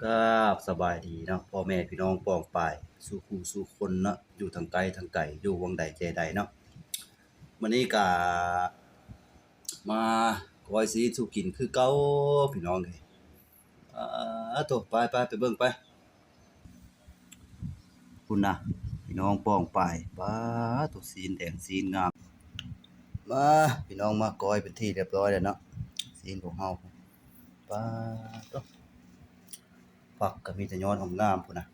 ກາບສະບາຍດີເນາະ ພໍ່ແມ່ພີ່ນ້ອງປ້ອງປາຍສູ່ຄູ່ສູ່ຄົນເນາະ ຢູ່ທາງໄກທາງໄກ ຢູ່ວັງໃດແຈໃດເນາະ. ມື້ນີ້ກະມາກ້ອຍຊີ້ນສູ່ກິນຄືເກົ່າພີ່ນ້ອງເອີຍ. ອາໂທ້ ໄປໆ ໄປເບິ່ງໄປ. ພຸ້ນນະ ພີ່ນ້ອງປ້ອງປາຍ ປາໂທ້ ຊີ້ນແດງຊີ້ນງາມ. ມາ ພີ່ນ້ອງ ມາກ້ອຍເປັນທີ່ຮຽບຮ້ອຍແລ້ວເນາະ ຊີ້ນຂອງເຮົາ. ປາໂທ້ ຜັກກໍມີແຕ່ຍອດງາມໆ ພຸ້ນນະ.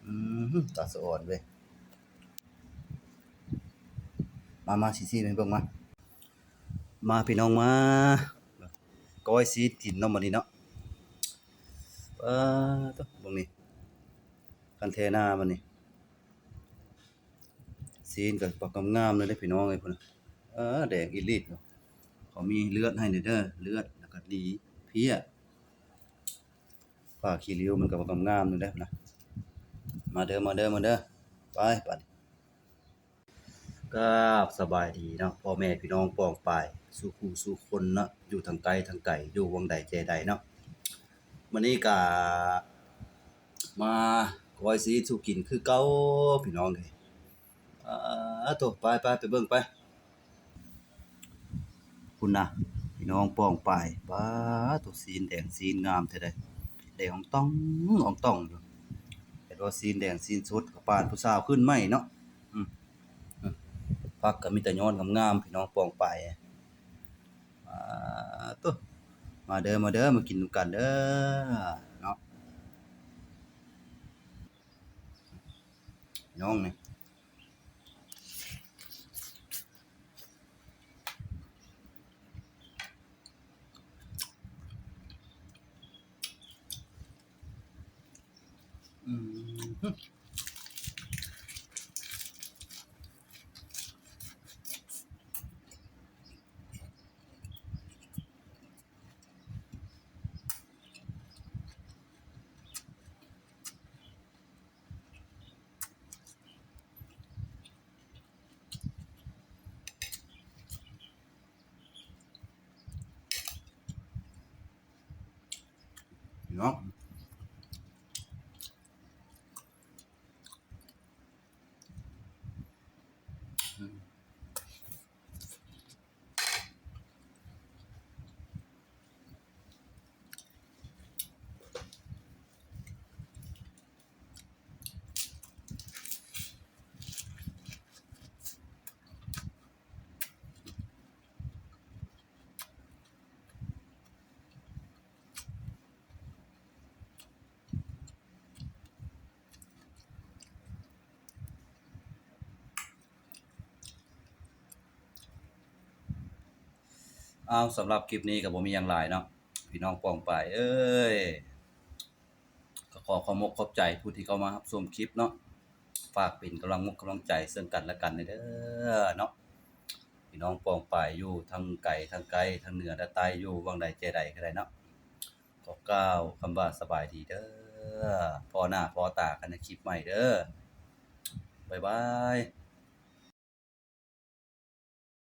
ອືມ ຕາສະອອນເວີຍ. ມາໆ ຊີ້ນໆ ໃຫ້ເບິ່ງມາ. ມາພີ່ນ້ອງມາ ກ້ອຍຊີ້ນກິນເນາະ ມື້ນີ້ເນາະ. ປາໂທ້ ເບິ່ງນີ້ ຄັນແທ້ໜ້າມັນນີ້ ຊີ້ນກໍບັກງາມໆ ເລີຍເດ້ພີ່ນ້ອງເອີຍ ພຸ້ນນະ. ເອີ ແດງອີ່ຫຼີດເນາະ. ເຂົາມີເລືອດໃຫ້ແດ່ເດີ ເລືອດ ແລ້ວກໍລີ້ເພຍ ຜ້າຂີ້ລິ້ວມັນກໍບັກງາມໆ ເລີຍເດ້ ພຸ້ນນະ. ມາເດີ ມາເດີ ມາເດີ ໄປ ບາດນີ້. ກາບສະບາຍດີເນາະ ພໍ່ແມ່ພີ່ນ້ອງປ້ອງປາຍສູ່ຄູ່ສູ່ຄົນເນາະ ຢູ່ທາງໄກທາງໄກ ຢູ່ວັງໃດແຈໃດເນາະ. ມື້ນີ້ກະມາກ້ອຍຊີ້ນສູ່ກິນຄືເກົ່າພີ່ນ້ອງເອີຍ. ອາໂທ້ ໄປໆ ໄປເບິ່ງໄປ. ພຸ້ນນະ ພີ່ນ້ອງປ້ອງປາຍ ປາໂທ້ ຊີ້ນແດງຊີ້ນງາມແທ້ໃດ ແດງອອງຕ່ອງອອງຕ່ອງຢູ່. ເຫັນວ່າຊີ້ນແດງຊີ້ນສົດ ກໍປານຜູ້ສາວຂຶ້ນໃໝ່ເນາະ. ອືມ ອືມ ຜັກກໍມີແຕ່ຍອດງາມໆ ພີ່ນ້ອງປ້ອງປາຍ. ອາໂທ້ ມາເດີ ມາເດີ ມາກິນນຳກັນເດີເນາະ ພີ່ນ້ອງ. ອືມ. ເນາະ ອືມ. ອ້າວ ສຳລັບຄລິບນີ້ກໍບໍ່ມີຫຍັງຫຼາຍເນາະ ພີ່ນ້ອງປ້ອງປາຍເອີຍ. ກໍຂໍຂອບອົກຂອບໃຈຜູ້ທີ່ເຂົ້າມາຮັບຊົມຄລິບເນາະ. ຝາກເປັນກຳລັງອົກກຳລັງໃຈເຊິ່ງກັນແລະກັນແດ່ເດີເນາະ ພີ່ນ້ອງປ້ອງປາຍ ຢູ່ທັງໄກທັງໃກ້ ທັງເໜືອແລະໃຕ້ ຢູ່ວັງໃດແຈໃດກໍໄດ້ເນາະ. ຂໍກ່າວຄຳວ່າສະບາຍດີເດີ. ພໍ້ໜ້າພໍ້ຕາກັນໃນຄລິບໃໝ່ເດີ. ບາຍບາຍ.